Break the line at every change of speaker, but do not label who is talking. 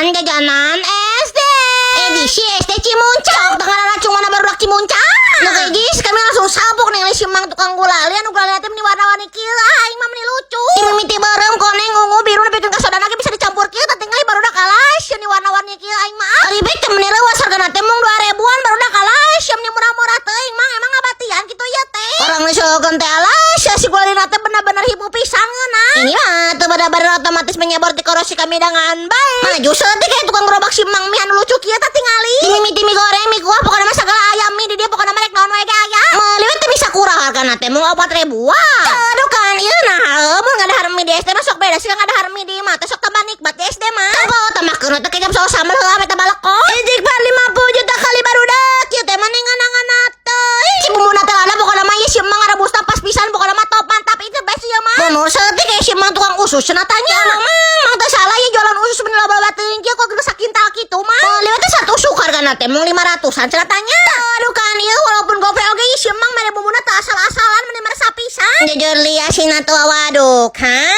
Pameran jajanan SD. Edisi SD Cimuncang. Tengah racung mana barudak Cimuncang. Nu kayak kami langsung sabuk nih si mang tukang gulali anu gulali teh meni warna-warni kieu, aing mah meni lucu. Ti mimiti beureum, koneng, ungu, biru nepikeun ka sodana ge bisa dicampur kieu tah, tinggali barudak kalas meni warna-warni kieu aing mah. Ribet teh meni reuas, hargana teh mung 2 ribuan. Barudak kalas meni murah-murah teuing, Mang, emang ngabatian kitu ieu teh. Orang misalkan teh alas ya si gulali teh bener-bener hibu pisan ngeunah. Ini mah teu bener-bener otomatis menyebor ti korosi kami dengan baik. Maju saeutik kayak tukang gerobak si mang mie anu lucu kieu tah tingali. Ini mie mie goreng, mie kuah, pokoknya mah segala ayam mie di dia, pokoknya mah rek naon wae ge aya. Meuli we teh bisa kurang, hargana teh mung 4 ribuan. Aduh kan ieu nah mun ngadahar mie di SD mah sok beda sih, ngadahar mie di imah teh sok tambah nikmat di SD mah. Coba tambahkeun teh kecap saus sambal heula eta balekon. Istighfar 50 juta kali, barudak. Kieu teh mah ngana-ngana teh. Si bumbuna teh lada, pokoknya mah ieu si emang ngarebusna pas pisan, pokoknya mah top, mantap, itu best ieu mah. Mun saeutik kayak si emang tukang usus cenah tanya. Mang, mang teh salah ya jualan usus meni loba-loba teuing kieu, kok geus sakintal kitu mah. Meuli teh satu tusuk hargana teh mung 500-an cenah tanya. Aduh kan ieu walaupun gope oge si emang mere bumbuna teh asal-asalan, meni meresap pisan. Jujur lihat sina tuh, waduh kan.